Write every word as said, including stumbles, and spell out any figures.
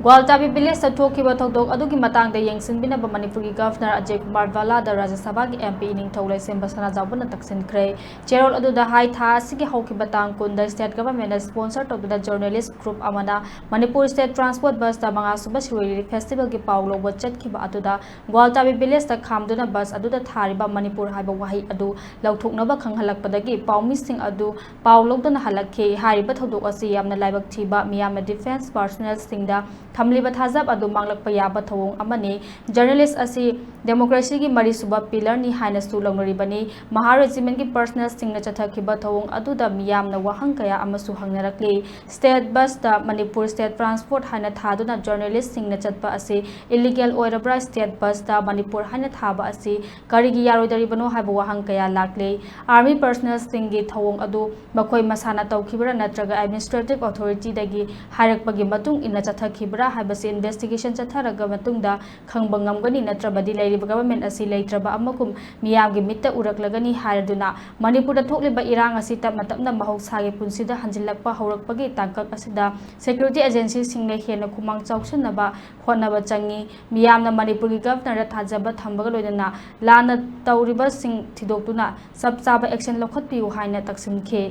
ꯒ꯭ꯋꯥꯜꯇꯥꯕꯤ ꯚꯤꯂꯦꯖꯇ ꯊꯣꯛꯈꯤꯕ ꯊꯧꯗꯣꯛ ꯑꯗꯨꯒꯤ ꯃꯇꯥꯡꯗ ꯌꯦꯡꯁꯤꯟꯕꯤꯅꯕ ꯃꯅꯤꯄꯨꯔꯒꯤ ꯒꯚꯔꯅꯔ ꯑꯖꯌ ꯀꯨꯃꯥꯔ ꯚꯜꯂꯥꯗ ꯔꯥꯖ꯭ꯌ ꯁꯚꯥꯒꯤ MP ꯏꯅꯤꯡꯊꯧ ꯂꯩꯁꯦꯝꯕ ꯁꯅꯥꯖꯥꯎꯕꯅ ꯇꯛꯁꯤꯟꯈ꯭ꯔꯦ꯫ ꯆꯦꯔꯣꯜ ꯑꯗꯨꯗ ꯍꯥꯏ, ꯊꯥ ꯑꯁꯤꯒꯤ ꯍꯧꯈꯤꯕ ꯇꯥꯡ ꯀꯨꯟꯗ state governmentꯅ sponsor ꯇꯧꯗꯨꯅ journalist group ꯑꯃꯅ ꯃꯅꯤꯄꯨꯔ state transport busꯇ ꯃꯉꯥꯁꯨꯕ ꯁꯤꯔꯣꯏ ꯂꯤꯂꯤ festivalꯒꯤ ꯄꯥꯎ ꯂꯧꯕ ꯆꯠꯈꯤꯕ ꯑꯗꯨꯗ ꯒ꯭ꯋꯥꯜꯇꯥꯕꯤ ꯚꯤꯂꯦꯖꯇ ꯈꯥꯝꯗꯨꯅ bus ꯑꯗꯨꯗ ꯊꯥꯔꯤꯕ ꯃꯅꯤꯄꯨꯔ ꯍꯥꯏꯕ ꯋꯥꯍꯩ ꯑꯗꯨ ꯂꯧꯊꯣꯛꯅꯕ ꯈꯪꯍꯜꯂꯛꯄꯗꯒꯤ ꯄꯥꯎꯃꯤꯁꯤꯡ ꯑꯗꯨ ꯄꯥꯎ ꯂꯧꯗꯨꯅ ꯍꯜꯂꯛꯈꯤ꯫ ꯍꯥꯏꯔꯤꯕ ꯊꯧꯗꯣꯛ ꯑꯁꯤ ꯌꯥꯝꯅ ꯂꯥꯏꯕꯛ ꯊꯤꯕ, ꯃꯤꯌꯥꯝꯅ defence personnelꯁꯤꯡꯗ ꯊꯝꯂꯤꯕ ꯊꯥꯖꯕ ꯑꯗꯨ ꯃꯥꯡꯂꯛꯄ ꯌꯥꯕ ꯊꯧꯑꯣꯡ ꯑꯃꯅꯤ꯫ Journalist ꯑꯁꯤ democracyꯒꯤ ꯃꯔꯤꯁꯨꯕ pillarꯅꯤ ꯍꯥꯏꯅꯁꯨ ꯂꯧꯅꯔꯤꯕꯅꯤ꯫ ꯃꯍꯥ regimentꯀꯤ personnelꯁꯤꯡꯅ ꯆꯠꯊꯈꯤꯕ ꯊꯧꯑꯣꯡ ꯑꯗꯨꯗ ꯃꯤꯌꯥꯝꯅ ꯋꯥꯍꯪ ꯀꯌꯥ ꯑꯃꯁꯨ ꯍꯪꯅꯔꯛꯂꯤ꯫ State busꯇ ꯃꯅꯤꯄꯨꯔ state transport ꯍꯥꯏꯅ ꯊꯥꯗꯨꯅ journalistꯁꯤꯡꯅ ꯆꯠꯄ ꯑꯁꯤ illegal ꯑꯣꯏꯔꯕ꯭ꯔꯥ? State busꯇ ꯃꯅꯤꯄꯨꯔ ꯍꯥꯏꯅ ꯊꯥꯕ ꯑꯁꯤ ꯀꯔꯤꯒꯤ ꯌꯥꯔꯣꯏꯗꯧꯔꯤꯕꯅꯣ ꯍꯥꯏꯕ ꯋꯥꯍꯪ ꯀꯌꯥ ꯂꯥꯛꯂꯤ꯫ Army personnelꯁꯤꯡꯒꯤ ꯊꯧꯑꯣꯡ ꯑꯗꯨ ꯃꯈꯣꯏ ꯃꯁꯥꯅ ꯇꯧꯈꯤꯕ꯭ꯔꯥ ꯅꯠꯇ꯭ꯔꯒ administrative authorityꯗꯒꯤ ꯍꯥꯏꯔꯛꯄꯒꯤ ꯃꯇꯨꯡ ꯏꯟꯅ ꯆꯠꯊꯈꯤꯕ꯭ꯔꯥ ꯍꯥꯏꯕꯁꯤ investigation ꯆꯠꯊꯔꯒ ꯃꯇꯨꯡꯗ ꯈꯪꯕ ꯉꯝꯒꯅꯤ꯫ ꯅꯠꯇ꯭ꯔꯕꯗꯤ ꯂꯩꯔꯤꯕ government ꯑꯁꯤ ꯂꯩꯇ꯭ꯔꯕ ꯑꯃꯒꯨꯝ ꯃꯤꯌꯥꯝꯒꯤ ꯃꯤꯠꯇ ꯎꯔꯛꯂꯒꯅꯤ ꯍꯥꯏꯔꯗꯨꯅ ꯃꯅꯤꯄꯨꯔꯗ ꯊꯣꯛꯂꯤꯕ ꯏꯔꯥꯡ ꯑꯁꯤ ꯇꯞꯅ ꯇꯞꯅ ꯃꯍꯧꯁꯥꯒꯤ ꯄꯨꯟꯁꯤꯗ ꯍꯟꯖꯤꯜꯂꯛꯄ ꯍꯧꯔꯛꯄꯒꯤ ꯇꯥꯡꯀꯛ ꯑꯁꯤꯗ security agencyꯁꯤꯡꯅ ꯍꯦꯟꯅ ꯈꯨꯃꯥꯡ ꯆꯥꯎꯁꯤꯟꯅꯕ ꯍꯣꯠꯅꯕ ꯆꯪꯏ꯫ ꯃꯤꯌꯥꯝꯅ ꯃꯅꯤꯄꯨꯔꯒꯤ governorꯗ ꯊꯥꯖꯕ ꯊꯝꯕꯒ ꯂꯣꯏꯅꯅ ꯂꯥꯟꯅ ꯇꯧꯔꯤꯕꯁꯤꯡ ꯊꯤꯗꯣꯛꯇꯨꯅ ꯆꯞ ꯆꯥꯕ action ꯂꯧꯈꯠꯄꯤꯌꯨ ꯍꯥꯏꯅ ꯇꯛꯁꯤꯟꯈꯤ꯫